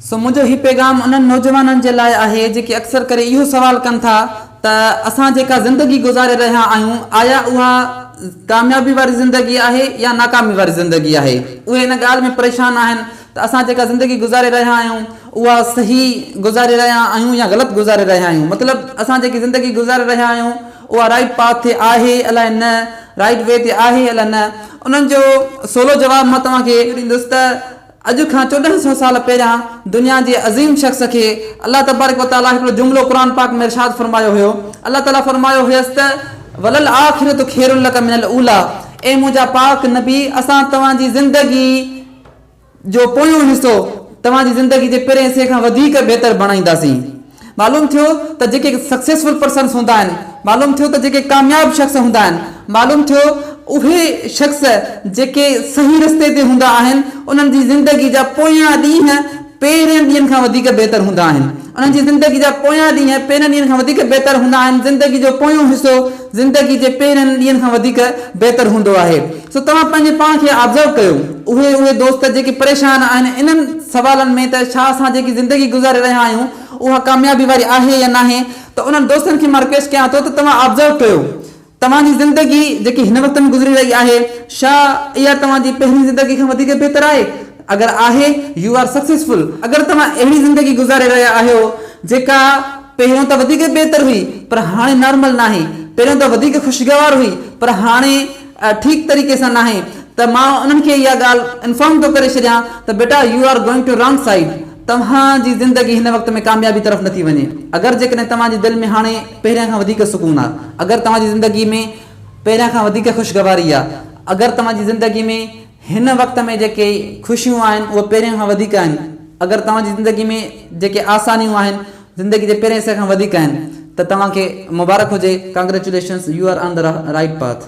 سو منهنجو هي پيغام انهن نوجوانن جي لاء آهي جيڪي اڪثر ڪري اهو سوال ڪن ٿا ته اسان جيڪا زندگي گذاري رهيا آهيون آيا اها ڪاميابي واري زندگي آهي يا ناڪامي واري زندگي آهي؟ اهي ان ڳالهه ۾ پريشان آهن ته اسان جيڪا زندگي گذاري رهيا آهيون اها صحيح گذاري رهيا آهيون يا غلط گذاري رهيا آهيون مطلب اسان جيڪي زندگي گذاري رهيا آهيون اها رائيٽ پاٿ تي آهي الائي نه رائيٽ وي تي آهي الائي نه انهن جو سولو جواب مان توهان کي ڏيندس ته اڄ کان 1400 سال پهريان دنيا جي عظيم شخص کي الله تبارڪ و تعاليٰ هڪڙو جملو قرآن پاڪ ۾ ارشاد فرمايو هيو، الله تعاليٰ فرمايو هيس ته وللآخرة خير لڪ من الاوليٰ اي منهنجا پاڪ نبي اسان توهان جي زندگي جو پويون حصو توهان جي زندگي جي پهرين حصي کان وڌيڪ بهتر بڻائينداسين. معلوم ٿيو ته جيڪي سڪسيسفل پرسنس هوندا آهن، معلوم ٿيو ته جيڪي ڪامياب شخص هوندا آهن، معلوم ٿيو اهي شخص جيڪي صحيح رستي تي هوندا آهن، انهن جي زندگي جا پويان ڏينهن پهرين ڏينهن کان وڌيڪ بهتر هوندا آهن. انهن جي زندگي جا پويان ڏينهن پهرين ڏينهن کان وڌيڪ بهتر هوندا آهن. زندگي جو پويون حصو زندگي جي پهرين ڏينهن کان وڌيڪ بهتر هوندو آهي. سو توهان پنهنجي پاڻ کي آبزرو ڪيو. اهي اهي دوست جيڪي پريشان آهن انهن سوالن ۾ ته ڇا اسان جيڪي زندگي گذاري رهيا آهيون اها ڪاميابي واري آهي يا ناهي ته انهن دوستن کي مان رڪويسٽ ڪيان ٿو ته توهان آبزرو ڪيو توهان جي زندگي جيڪي هن وقت ۾ گذري رهي آهي ڇا اها توهان جي پهرين زندگي کان وڌيڪ بهتر آهي؟ اگر آهي يو آر سڪسيسفل. اگر توهان اهڙي زندگي گذاري رهيا آهيو جيڪا پهريون ته وڌيڪ بهتر هئي پر هاڻي نارمل ناهي، پهريون ته وڌيڪ خوشگوار هئي پر هاڻي ٺيڪ طريقي سان ناهي ته مان انهن کي اها ڳالهه انفارم ٿو ڪري ڇڏيان ته بيٽا you are going to wrong side توهان جي زندگي هن وقت ۾ ڪاميابي طرف نٿي وڃي اگر جيڪڏهن توهان جي دل ۾ هاڻي پهريان کان وڌيڪ سڪون آ اگر توهان جي زندگي ۾ پهريان کان وڌيڪ خوشگواري آ اگر توهان جي زندگي ۾ هن وقت ۾ جيڪي خوشيون آهن اهي پهريان کان وڌيڪ آهن اگر توهان جي زندگي ۾ جيڪي آسانيون آهن زندگي جي پهرين حصي کان وڌيڪ آهن ته توهان کي مبارڪ هجي congratulations you are on the right path.